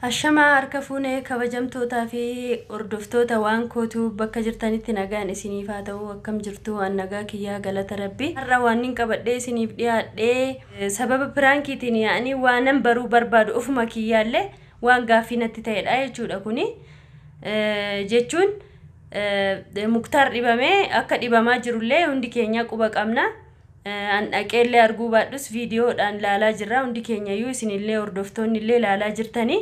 Ashamaa harka fuunee kabajamtootaa fi hordoftoota waan kootuu bakka jirtanitti nagaan isiniif haa ta'u. Akkam jirtu? Waan nagaa kiyyaa, galata Rabbi. Har'a waan nin qabadhee isiniif dhiyaadhee sababa piraankiitiin yaa'anii waanan baruu barbaadu ofuma kiyyaallee waan gaaffii natti ta'edha jechuudha. Kuni jechuun Muktaar dhibamee akka dhibamaa jirullee hundi keenya quba qabna. An dhaqeellee arguu baadhus viidiyoodhaan laalaa jirra, hundi keenyayyuu isinillee hordoftoonni illee laalaa jirtanii.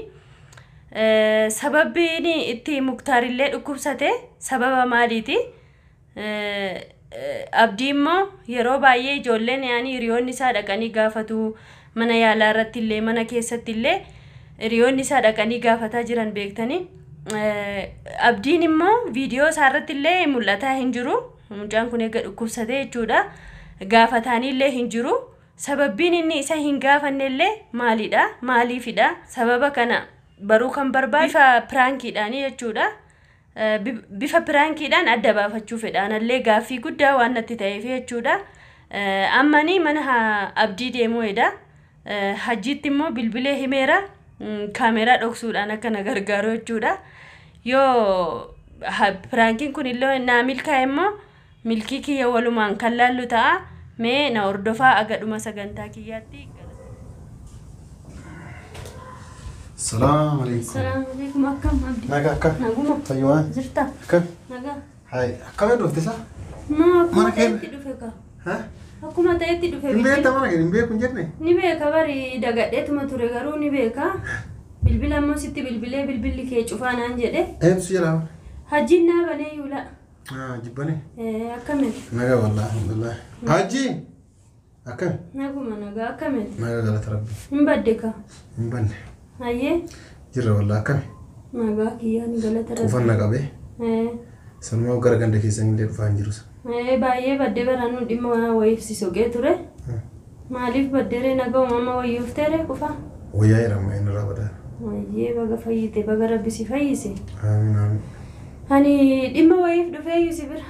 Sababbiin itti Muktaarillee dhukkubsate sababa maaliiti? Abdii immoo yeroo baay'ee ijoolleen yaanii hiriyoonni isaa dhaqanii gaafatu, mana yaalaa irratti illee mana keessatti illee hiriyoonni isaa dhaqanii gaafataa jiran beektanii. Abdiin immoo viidiyoo isaa irratti illee mul'ataa hin jiru. Mucaan kun eega dhukkubsate jechuudha. Gaafataanii illee hin jiru. Sababbiin inni isa hin gaafanne illee maalidha? Maaliifidha? Sababa kana baruu kan barbaadu bifa piraankiidhaanii jechuudha. Bifa piraankiidhaan adda baafachuu fedha. Anallee gaaffii guddaa waan natti ta'eef jechuudha. Ammanii mana Abdii deemuu hedha. Hajjiitti immoo bilbilee himeera. Kaameraa dhoksuudhaan akka na gargaaru jechuudha. Yoo piraankiin kun illee naa milkaa'e immoo milkii kiyya walumaan kan laallu ta'a. Mee na hordofaa aga dhuma sagantaa kiyyaatti. Salaam alaikum. Salaam alaikum. Akkam Abdii? Nagaa, akkam? Naguma. Fayyumaa? Jirta? Akkam? Nagaa. Hai, akkamii dhufte isaa? Maa akkuma Mana kee- ta'etti dhufe ka. Ha? Akkuma ta'etti dhufe. Hin beekta mana kee hin beeku hin jenne? Ni beeka bari, dagadheetuma ture garuu ni beeka. Bilbila immoo sitti bilbilee bilbilli kee cufaa naan jedhe. Eenyu si jedhaa? Hajjiin naa banee yuula. Ah, jibbane. Akkamitti? Nagaa wallahi, alhamdulillah. Hajji! Akkami? Naguma, nagaa, akkamitti? Nagaa, galata Rabbi. Hin badde ka. Hin banne. Hayyee. Jirra wallahi, akkami? Nagaa kiyyaa ni galata Rabbi. Qufan na qabee. Sanumaa gara ganda keessan illee dhufaa hin jiru. Baay'ee baddee baraanuu dhimma wayiif si soqee ture. Maaliif baddeeree? Nagaa uumama wayyuufteere qufa? Wayyaa jedhama inni irraa badaa. Hayyee, baga fayyite, baga Rabbi si fayyise. Amiin amiin. Ani dhimma wayiif dhufee si bira.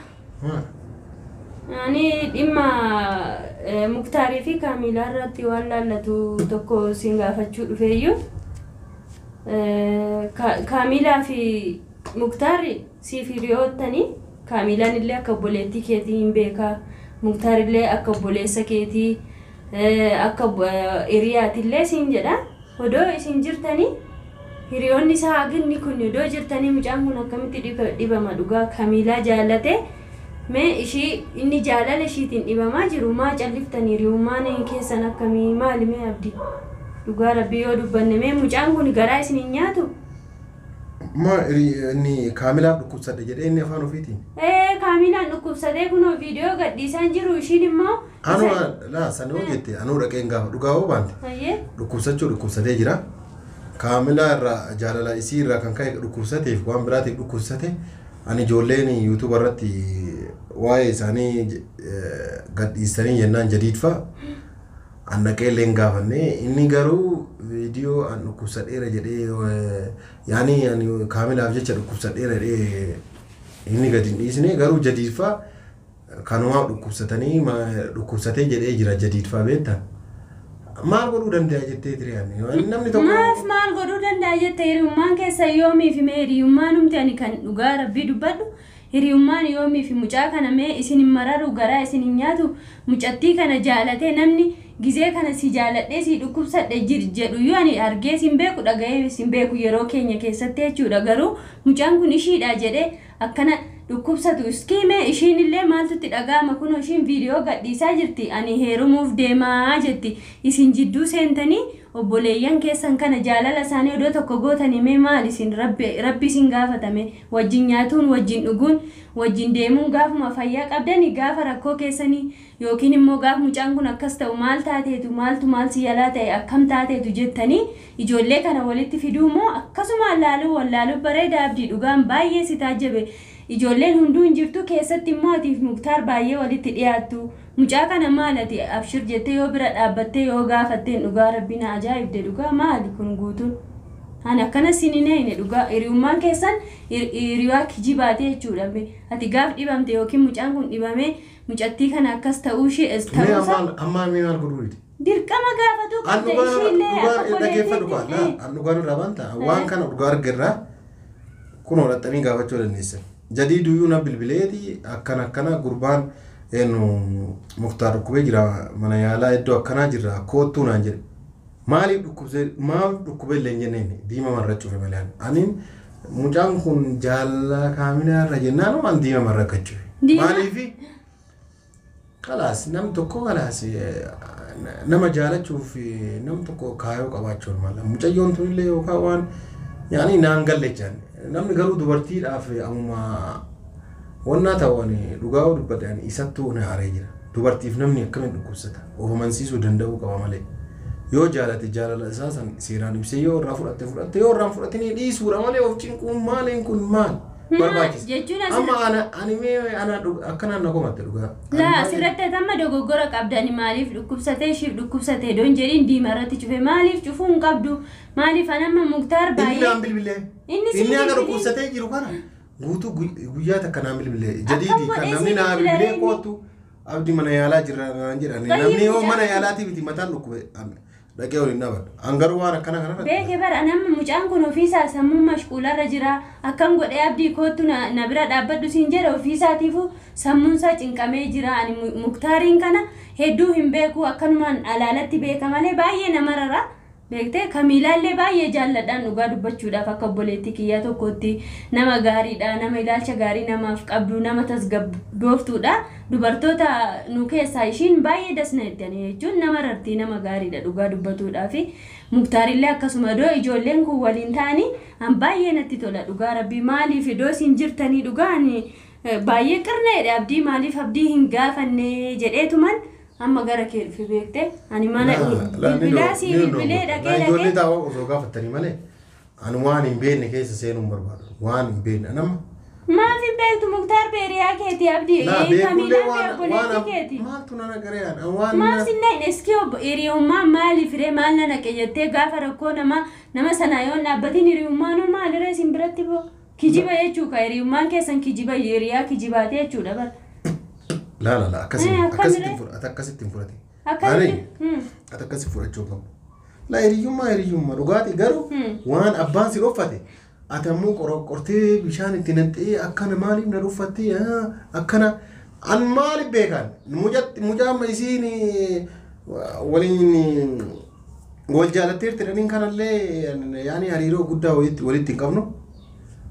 Maa? Ani dhimma Muktaarii fi Kaamilaa irratti waan laallatu tokko siin gaafachuu dhufeeyyuu. Kaamilaa fi Muktaarri siif hiriyoottanii, Kaamilaan illee akka obboleettii keetii hin beekaa. Muktaar illee akka obboleessa keetii, akka hiriyaatillee siin jedha. Odoo isin jirtanii, hiriyoonni isaa haginni kun odoo jirtanii, mucaan kun akkamitti dhibama dhugaa? Kaamilaa jaalate mee ishii inni jaalala ishiitiin dhibamaa jiru maa calliftanii? Hiriyummaan keessan akkamii, maali mee Abdii? Dhugaa Rabbii yoo dubbanne mee mucaan kun garaa isin hin nyaatu? Maa inni Kaamilaaf dhukkubsadhe jedhee inni afaan ofiitiin? Ee, Kaamilaan dhukkubsatee kunoo viidiyoo gadhiisaan jiru, ishiin immoo Anuu laa sana yoo jette anuu dhaqeen gaafa dhugaa hoo baante. Hayyee. Dhukkubsachuu dhukkubsatee jira. Kaamilaa irraa jaalala isii irraa kan ka'e dhukkubsateef waan biraatiif dhukkubsate ani ijoolleen yuutuuba irratti waa'ee isaanii gadhiisanii jennaan jadiidfa an dhaqee illee hin gaafanne. Inni garuu viidiyoo an dhukkubsadheera jedhee, yaani ani Kaamilaaf jecha dhukkubsadheera jedhee inni gadi hin dhiisne. Garuu jadiidfa kanumaaf dhukkubsatanii dhukkubsatee jedhee jira jadiidfa beektaa. Maal godhuu danda'a jettee tiriyaan namni tokko? Maaf maal godhuu danda'a jette? Hiriyummaan keessa yoomii fi mee hiriyummaan humti ani kan dhugaa Rabbii dubbadhu hiriyummaan yoomii fi mucaa kana mee isin hin mararu, garaa isin hin nyaatu? Mucattii kana jaalatee namni gizee kana si jaaladhee si dhukkubsadhe jir jedhu iyyuu ani argee sin beeku, dhaga'ee sin beeku yeroo keenya keessatti jechuudha. Garuu mucaan kun ishiidha jedhee akkana dhukkubsatu iskiime ishiin illee maaltu itti dhaga'ama? Kunoo ishiin viidiyoo gadhiisaa jirti, ani heerumuuf deemaa jetti. Isin jidduu seentanii obboleeyyan keessan kana jaalala isaanii odoo tokko gootanii mee maal isin Rabbi isin gaafatame? Wajjin nyaatuun, wajjin dhuguun, wajjin deemuun gaafuma fayyaa qabdanii, gaafa rakkoo keessanii yookiin immoo gaaf mucaan kun akkas ta'u maal taateetu, maaltu maal si yalaa ta'e, akkam taateetu jettanii ijoollee kana walitti fiduu moo akkasumaan laaluu wallaaluu bareeda? Abdii, dhugaan baay'ee si taajjabe. Ijoolleen hunduu hin jirtu keessatti immoo atiif Muktaar baay'ee walitti dhiyaattu. Mucaa kana maal ati abshir jettee yoo bira dhaabbattee yoo gaafatteen? Dhugaa Rabbi na ajaa'ibde dhugaa. Maali kun guutuun? Ani akkana sin hin eeyne dhugaa. Hiriyummaan keessan hiriyaa kijibaate jechuudha. Ati gaaf dhibamte yookiin mucaan kun dhibamee mucattii kana akkas ta'uu ishee Mee ta'uusaa ammaa mee maal godhuu dide? Dirqama gaafatu qabda ishiillee akka Dhaggeeffadhu obboleettiitti. An dhugaan irraa baanta waan kana dhugaa argirraa kun horatanii gaafachuu dandeessan. Jadii duyyuu na bilbileeti akkana akkana gurbaan eenyu Muktaar dhukkubee jira mana yaalaa iddoo akkanaa jirra koottuu naan jedhe. Maaliif dhukkubsee maaf dhukkubee illee hin jenneen diima marra cufe malee ani mucaan kun jaalala kaamilaa irra jennaan waan diima marra akka cufe. Diima? Maaliifi kalaas nam tokko kalaas nama jaalachuuf nam tokko kaayoo qabaachuun mala mucayyoon tunillee yookaan waan yaani naan galle jechaan namni garuu dubartiidhaaf ammuma wannaa ta'u ani dhugaa yoo dubbadhe ani isattuu na aaree jira dubartiif namni akkamiin dhukkubsata of amansiisuu danda'uu qaba malee yoo jaalate jaalala isaa san seeraan ibsee yoo irraa fudhatte fudhatte yoo irraa hin fudhatini dhiisuudha malee of cinquun maaliin kun maal barbaachisa Jechuun asirra amma ana ani mee ana akkanaan na komatte dhugaa. Laa asirratti amma dogoggora qabdani maaliif dhukkubsatee ishiif dhukkubsatee doon jedhiin diima irratti cufe maaliif cufuu hin qabdu maaliif an amma Muktaar Inni baay'ee naan bilbilee. Inni si Inni akka bilbilee. dhukkubsatee jiru kana guutuu guyyaa takka naan bilbilee. Jadiidi Akkam kan godhee namni si naa bilbilee bilbilee inni? kootu abdii mana yaalaa jirra naan jedhan. Baay'ee Namni yoo mucaa- mana yaalaatii miti mataan dhukkube dhaqee waliin dhaabadha. An garuu waan akkana kana Beeke bara an amma mucaan kun ofiisaa sammuu mashquularra jira akkam godhee abdii kootu na bira dhaabbadhu siin jedha ofiisaatiifu sammuunsaa cinqamee jira ani Muktaariin kana hedduu hin beeku akkanumaan alaalatti beeka malee baay'ee nama rara beektee Kamiilaallee baay'ee jaalladhaan dhugaa dubbachuudhaaf akka obboleettii kiyyaa tokkotti nama gaariidha nama ilaalcha gaarii namaaf qabdu nama tasgabbooftuudha dubartoota nu keessaa ishiin baay'ee dasna jettanii jechuun nama rartii nama gaariidha dhugaa dubbatuudhaaf Muktaarillee akkasuma iddoo ijoolleen kun waliin ta'anii an baay'ee natti tola dhugaa rabbii maaliif iddoo isin jirtanii dhugaa ani baay'ee qirneedha abdii maaliif abdii hin gaafanne jedheetuman amma gara kee dhufe beekte ani mana bilbilaa sii bilbilee dhaqee Ijoollee dhaqee taa'aa osoo gaafattanii malee ani waan hin beekne keessa seenuu hin barbaadu. Waan hin beekne nama. Maaf hin beektu Muktaar beeriyaa keeti abdii Naa beekullee Kamiilaa waan obboleettii waan keeti. maaltu nana garee ani waan Maaf sinna iski hiriyummaa maaliif ree maal na naqe jettee gaafa rakkoo nama nama sanaa yoo hin dhaabbatin hiriyummaanuu maalirra isin biratti boo kijiba jechuu ka hiriyummaan keessan kijiba hiriyaa kijibaate jechuudha bara. La la la akkasitti Akkam akkasitti ree? fudhate akkasitti fudhate. Akkamitti? Ati akkasi fudhachuu qabu. La hiriyyummaa hiriyyummaa dhugaatii garuu waan abbaan si dhoffate ati ammoo qortee bishaan itti naqxee akkana maaliif na dhoffatte akkana an maaliif beekan mucaa amma isiin waliin wal jaalatteerti jedhaniin kanallee yaani hariiroo guddaa walitti hin qabnu.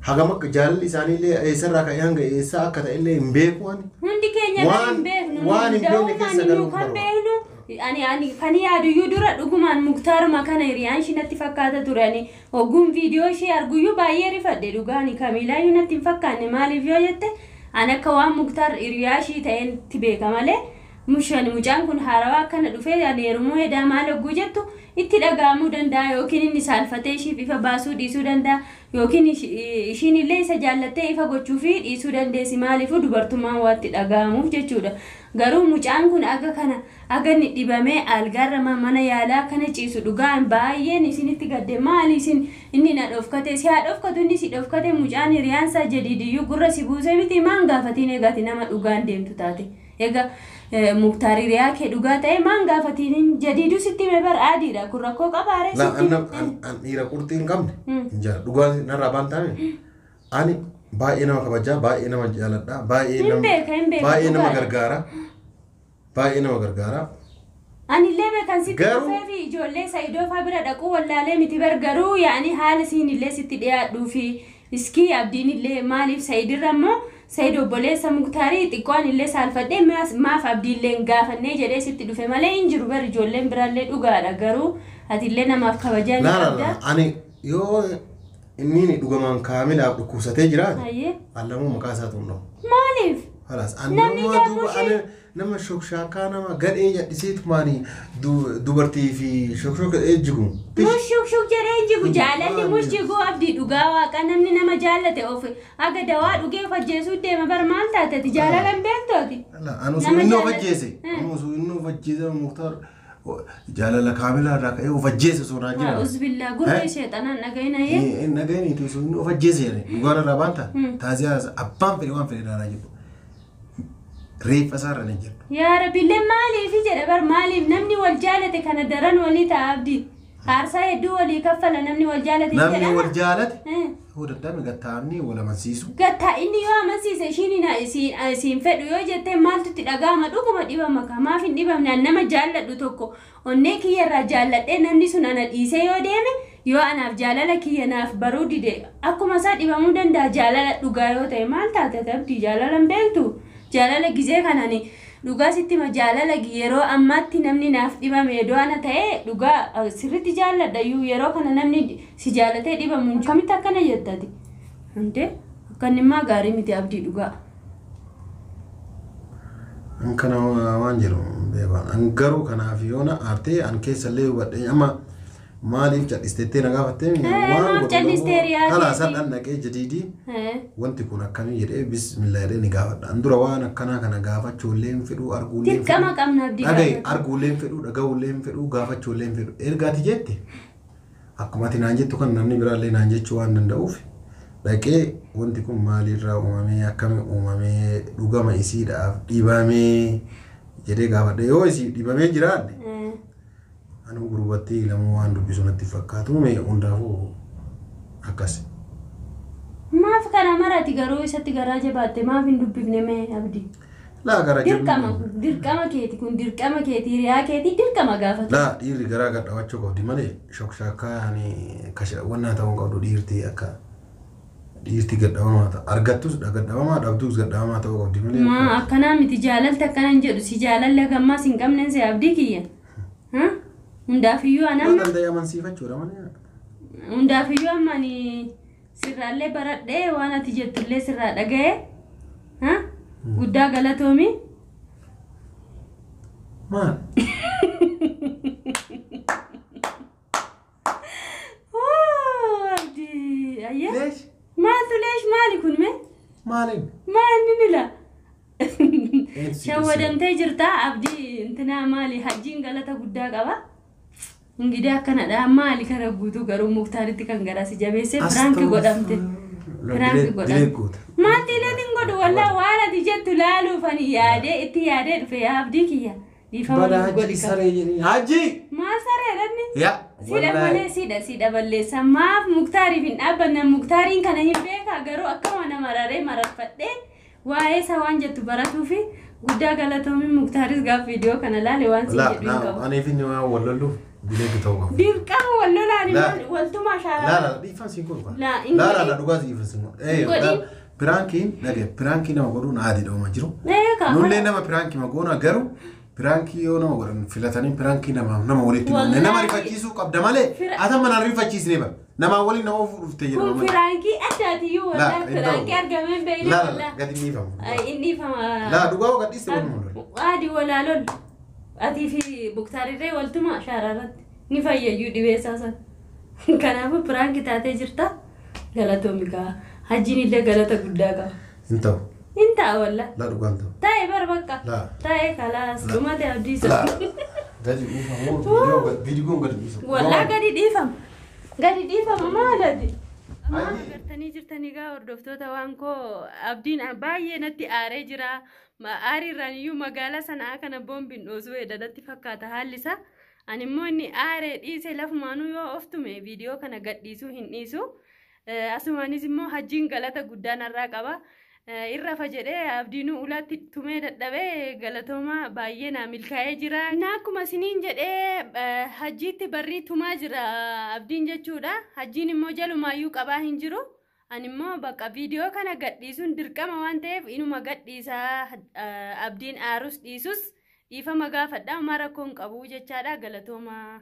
Hagam akka jaalalli isaaniillee eessarraa ka'ee hanga eessaa akka ta'ellee hin beeku ani. Hundi keenya kan hin beeknu Waan hin beekne keessa galuu kan barbaadu. beeknu ani kan yaaduyyuu dura dhugumaan Muktaaruma kana hiriyaan ishii natti fakkaata ture ani ogguun viidiyoo ishee arguyyuu baay'ee rifadhe dhugaani Kamiilaayyuu natti hin fakkaanne maaliif yoo jette ani akka waan Muktaar hiriyaa ishii ta'etti beeka malee mushaan mucaan kun haarawaa akkana dhufee ani heerumuu hedaa maal hogguu jettu itti dhaga'amuu danda'a yookiin inni saalfatee ishiif ifa baasuu dhiisuu danda'a yookiin ishiin illee isa jaallattee ifa gochuu fi dhiisuu dandeessi maaliifuu dubartummaan waa itti dhaga'amuuf jechuudha. Garuu mucaan kun aga kana aga inni dhibamee algaarra mana yaalaa kana ciisu dhugaan baay'een isinitti gadde maali isin inni na dhofkate si haa dhofkatu inni si dhofkate mucaan hiriyaansaa jadiidiyyuu gurra si buuse miti maan gaafatiin egaati nama dhugaan deemtu taate. Egaa Muktaar hiriyaa kee dhugaa ta'e maan gaafatiin jadiiduu sitti hime bar adiidha kun rakkoo qabaare La sitti. an dhiira qurxii hin qabne hin jaalladhu. Dhugaan narraa baan taane ani baay'ee nama kabajaa, baay'ee nama jaaladha, baay'ee Hin nama beeka, hin beeka, baay'ee nama dhugaadha. gargaara. Baay'ee nama gargaara. Anillee beekan sitti Garuu- dhufee fi ijoollee Saayidoo fa'aa bira dhaquu wallaalee miti bar garuu yaani haala siin illee sitti dhiyaadhuu fi iskii abdiin illee maaliif Saayidirra immoo Saayid obboleessa Muktaarii xiqqoon illee saalfadhee maaf abdiillee hin gaafannee jedhee sitti dhufe malee hin jiru bar ijoolleen biraallee dhugaadha garuu atillee namaaf kabajaa ni La la qabda. la ani yoo inni dhugamaan kaamilaaf dhukkubsatee jiraate Hayyee. allamuu maqaa isaa tuun dhahu. Maaliif? Halas an Namni nama jaamuu duuba ishee- ani nama shokshakaa nama gadhee jedhiseetumaani dubartii fi shokshoka jigu. Mush shuk shuk jedhee hin jigu jaalalli mush jiguu abdii dhugaa waaqa namni nama jaallate of aga dawaa dhugee of ajjeesuu deema bar maal taate ati jaalala hin beektu ati. Anu osoo Nama inni of jaallate- ajjeese. Anu osoo inni of ajjeese Muktaar jaalala kaamilaa irraa ka'ee of ajjeese osoo naa jira. Uzbillaa gurra Eh? sheexanaan dhaga'ina yee. Nagayni osoo inni of ajjeese jedhe dhugaan irraa baanta taaziyaa abbaan fedhe waan fedhe ilaalaa jiru. Reeffa isaarra ni jira. Yaa Rabbiillee maaliif jedha bar maaliif namni wal jaalate kana daran walii ta'a abdii. Aarsaa hedduu walii kaffala namni wal jaalate Namni jedhama. wal jaalate Eh. yoo danda'ame gattaa'amni wal amansiisu. Gattaa inni yoo amansiise ishiin isiin fedhu yoo jettee maaltu itti dhaga'ama dhuguma dhibama ka maaf hin dhibamne ani nama jaalladhu tokko onnee kiyyarraa jaalladhee namni sun ana dhiisee yoo deeme yoo anaaf jaalala kiyya naaf baruu dide akkuma isaa dhibamuu danda'a jaalala dhugaa yoo ta'e maal taate abdii jaalala hin beektu jaalala gizee kanani dhugaa sitti hima jaalala yeroo ammaatti namni naaf dhibame yoo ana ta'e dhugaa sirriitti jaalladha iyyuu yeroo kana namni si jaalatee dhibamu hin jiru. Akkamitti akkana jettati? Hundee akkanimmaa gaarii miti abdii dhugaa. An kana waan jedhu beekan. An garuu kanaaf yoona aartee an keessallee hubadhee amma maaliif callisteettee na gaafattee Maaf callistee riyaa Kalaa keetii? san dhannaqee jadiidii wanti kun akkamii jedhee bismillah jedhee ni gaafadha. An dura waan akkanaa kana gaafachuullee hin fedhu arguullee hin Dirqama fedhu. qabna abdii Dhagahi gaafatu. arguullee hin fedhu dhagahuullee hin fedhu gaafachuullee hin fedhu. Erga ati jette akkuma ati naan jettu kan namni biraallee naan jechuu waan danda'uuf dhaqee wanti kun maalirraa uumamee akkami uumamee dhugama isiidhaaf dhibamee jedhee gaafadha. Yoo isii dhibamee jiraanne anuu gurbatti lamuu waan dubbisu natti fakkaatu mee hundaafuu akkas. Maaf kana marati garuu isatti garaa jabaatte maaf hin dubbifne mee abdii? Laa gara Dirqama dirqama keeti kun dirqama keeti hiriyaa keeti dirqama gaafatu. Laa dhiirri garaa gadhaawachuu qabdi malee shokshaakkaa yaani wannaa ta'uu hin qabdu dhiirti akka dhiirti gadhaabamaa ta'a. Argattus gadhaabamaa dhabdus gadhaabamaa ta'uu qabdi malee. Maa akkanaa miti jaalalti akkana hin jedhu si jaalalli hagammaas hin qabneen si abdii kiyya. Hundaafiyyuu Yoo anamma danda'e amansiifachuudha malee. Hundaafiyyuu amma ani sirraallee baradhee waan ati jettullee sirraa dhaga'e. Guddaa galatoomi. Maal? Abdii ayyee. Leesh? Maaltu leesh maali kun mee? Maaliin? Maal inni nila? Eenyu si Shawwadamtee jirta abdii intinaa maali hajjiin galata guddaa qaba. Ingidee akkanadha maali kana guutuu garuu muktaaritti kan garaa si jabeessee piraanki godhamte. Piraanki godhamte. Maal diileetiin godhu wallaa waan ati jettu laaluuf ani yaadee itti yaadee dhufe yaa abdii kiyya. Dhiifama Bada nuuf hajji godhi qaba. saree jedhanii. Hajji! Maal saree dhanni? Yaa. Sidha malee sidha balleessa maaf muktaariif hin dhaabbanne muktaariin kana hin beekaa garuu akkama nama mararee mararfadhee waa'ee isaa waan jettu baratuu fi guddaa galatoomi muktaaris gaaf viidiyoo kana laale waan si Laa jedhu hin naa qabu. aniif inni waan wal lolluuf dileetti ta'uu qabu. Dirqama wal lolaani Laa. maal waltumaa Laa shaaraa. laa dhiifama siin godhu. Laa, hin Laa laa godhin. laa dhugaa dhiifama siin godhu. Hin godhin. Piraankiin dhagaye piraankii nama godhuun aadiidha uumaa jiru. Eegaa. Nullee nama piraankii magoona garuu piraankii yoo nama godhan filatanii piraankii nama walitti Wallaahi. nama nama rifachiisuu qabda malee ata mana rifachiisnee bara namaa waliin nama ofuuf dhufte jedhama Kun malee. piraankii addaatiyyuu Laa, wallaahi hin ta'u. piraankii argameen beeyne Laa laa wallaahi. gadi dhiifamu. Inni dhiifama. Laa dhugaa hoo gadhiiste waluma lolu. Adii walaalol atii fi buktaarirree waltuma shaaraarratti ni fayyayyuu dhibeessaa sana. Kanaafuu piraankii taatee jirta galatoomi kaa hajjiin illee galata guddaa qaba. Hin ta'u. Hin ta'a walla. Laa dhugaa hin ta'u. Taa'e bar bakka. Laa. Taa'e kalaas dhumate abdii isa. Laa gadi dhiifamu viidiyoon gadi dhiifamu. Wallaa gadi dhiifama. Gadi dhiifama maalati? Agartanii jirtanii gaa hordoftoota waan koo abdiin baay'ee natti aaree jira. Aariirraan iyyuu magaalaa sanaa kana boombiin dhoosuu edda natti fakkaata haalli isaa. Ani immoo inni aaree dhiise lafumaanuu yoo oftume viidiyoo kana gadhiisuu hin dhiisu. Asumaanis immoo hajjiin galata guddaa narraa qaba. Irra jedhee abdiinuu ulaatti tumee dadhabee galatooma baay'ee naa milkaa'ee jira. Na akkuma isiniin jedhee hajjiitti barrii tumaa jira abdiin jechuudha. Hajjiin immoo jalumaayyuu qabaa hin jiru. Ani immoo bakka viidiyoo kana gadhiisuun dirqama waan ta'eef inuma gadhiisaa abdiin aarus dhiisus dhiifama gaafadha. Homaa rakkoo hin qabu jechaadha galatooma.